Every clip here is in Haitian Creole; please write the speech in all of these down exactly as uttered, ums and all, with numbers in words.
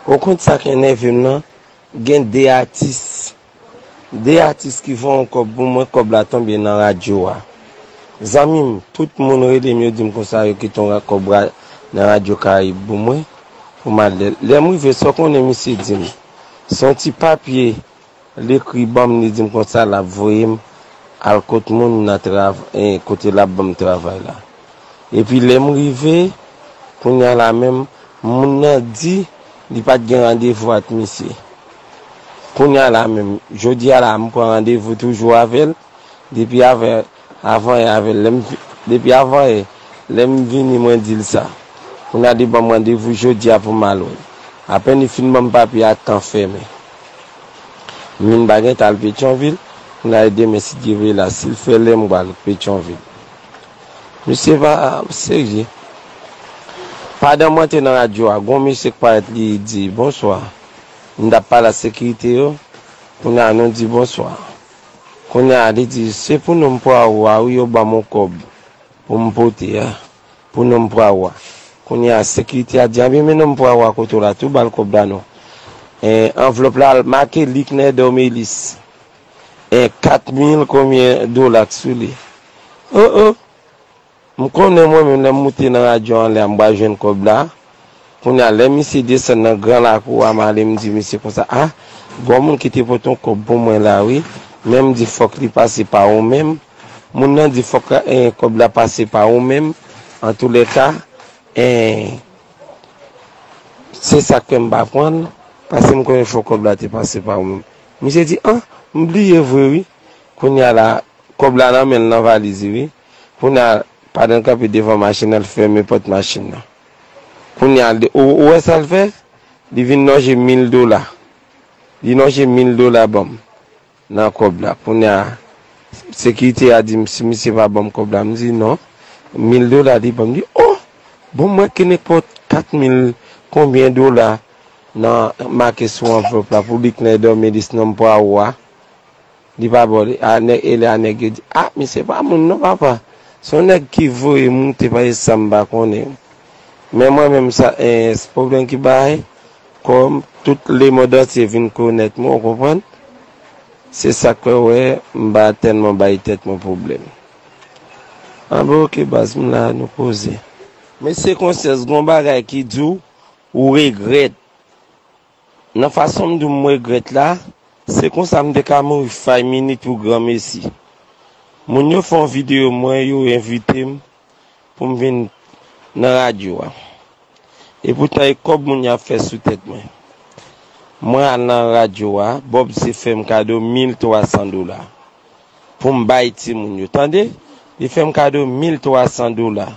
Ou konn sa k enève m nan? Gen de atis. De atis ki voye yon kòb pou mwen, kòb la tonbe nan radyo a. Zanmi m, tout moun rele m, yo di m konsa yo kite yon ra-, kòb ra-, nan Radyo Karayib pou mwen, pou m al lè. Lè m rive, sa w konnen misye di m? Se yon ti papye l ekri ban m, li di m konsa l ap voye m al kot moun nan trav-, eh, kote l ap ban m travay la. Epi lè m rive, kounye a la menm, moun nan di li pa t gen randevou ak misye. Kounye a la menm, jodi a la, m pran randevou toujou avè l, depi avè, avanyè avè l, lè m, depi avanyè, lè m vini, mwen di l sa. Kounye a li ban m randevou jodi a pou m al wè l. Apèn li fin ban m papye a, tan fèmen. M vin pa gen t al Petyonvil, kounye a demen si Dye vle la, si l fè lè m pral Petyonvil. Misye pa serye. Pandan mwen te nan radyo a, gon misye k parèt li di, "Bonswa." M t ap pale ak sekirite yo. Kounye a nou di, "Bonswa." Kounye a li di, "Se pou nonm pwa ou a, wi, yo ban m yon kòb pou m pote a. Pou nonm pwa ou a." Kounye a sekirite a di, "Anben, men nonm pwa ou a kote w la, tou ba l kòb la non." E, anvlòp la make Liknè Dòmelis. E, kat mil konbyen dola k sou li. Oh, oh. M konnen mwen menm lè m moute nan radyo anlè a, m pral jwenn kòb la. Kounye a, lè misye desann nan gran lakou a, m ale m di misye konsa, "A, gon moun ki te pote yon kòb pou mwen la, wi. Men m di fòk li pase pa ou menm." Moun nan di fòk, eh, kòb la pase pa ou menm. Antoulèka, eh, se sa k fè m pa pran l, paske m konnen fòk kòb la te pase pa ou menm. Misye di, "An, m bliye vre, wi." Kounye a la, kòb la nan men l nan valiz li, wi. Kounye a, pandan l kanpe devan machin nan, l fèmen pòt machin nan. Kounye a, li, ou, ou wè sa l fè? Li vin lonje mil dola. Li lonje mil dola ban m nan kòb la. Kounye a, sekirite a di m si misye pa ban m kòb la. M di non. Mil dola li ban m. Li, oh! Bon, mwen ki nenpòt kat mil konbyen dola nan make sou anvlòp la pou Liknè Dòmelis nonm pwa ou a. Li pa ba w li. A, nèg, e lè a nèg yo di, "A, misye pa moun non, papa. Se yon nèg ki voye m moute, pa e sa m pa konnen." Men mwen menm, sa, eh, se pwoblèm ki bay, kòm tout lemonn antye vin konèt mwen, ou konprann? Se sa k fè w wè m pa tèlman bay tèt mwen pwoblèm. Anben, oke, baz, m la, nou koze. Mesye Konsyans, gon bagay ki di w, ou regrèt. Nan fason m di w m regrèt la, se konsa m te ka mouri five minutes pou granmesi. Moun yo fè yon videyo mwen, yo envite m pou m vin nan radyo a. Epoutan, e kòb moun yo ap fè sou tèt mwen. Mwen al nan radyo a, Bob se fè m kado mil twa san dola pou m bay timoun yo. Tande, li fè m kado mil twa san dola.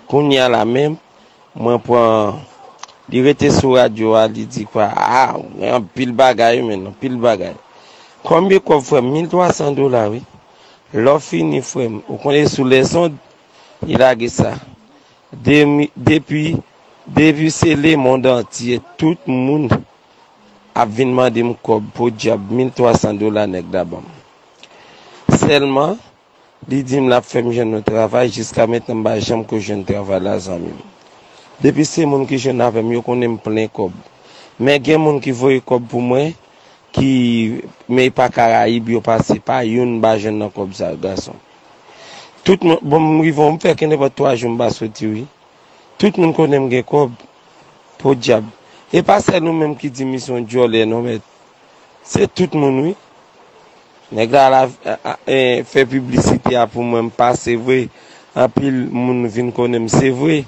Kounye a la menm, mwen pran, li rete sou radyo a, li di kwa, a, gen anpil bagay, men anpil bagay. Konbyen kòb, frè m? Mil twa san dola, wi. Lè w fini, frè m, ou konnen sou lèzond, li lage sa. Demi-, depi, depi se lemonn antye, tout moun ap vin mande m kòb, podyab, mil twa san dola nèg la ban m. Sèlman, li di m l ap fè m jwenn yon travay, jiska mentnan m pa janm ko jwenn travay la, zanmi m. Depi se moun ki jwenn avè m, yo konnen m plen kòb. Men gen moun ki voye kòb pou mwen, ki, men e pa Karayib yo pase, pa youn m pa jwenn nan kòb sa, gason. Tout moun, bon, m rive, m fè ke nenpòt twa jou m pa soti, wi. Tout moun konnen m gen kòb. Podyab. E pa sèl ou menm ki di m se yon djòlè non, mèt. Se tout moun, wi. Nèg la, la, a, a, e, fè piblisite a pou mwen, m pase vre. Anpil moun vin konnen m, se vre.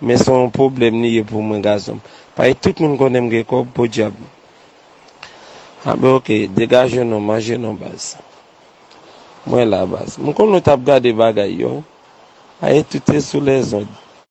Men se yon pwoblèm li ye pou mwen, gason m. Paske tout moun konnen m gen kòb, podyab. Anben, oke, degaje w non, manje non, baz. Mwen la, baz. M konnen w t ap gade bagay yo. Aye, tout se sou lèzond.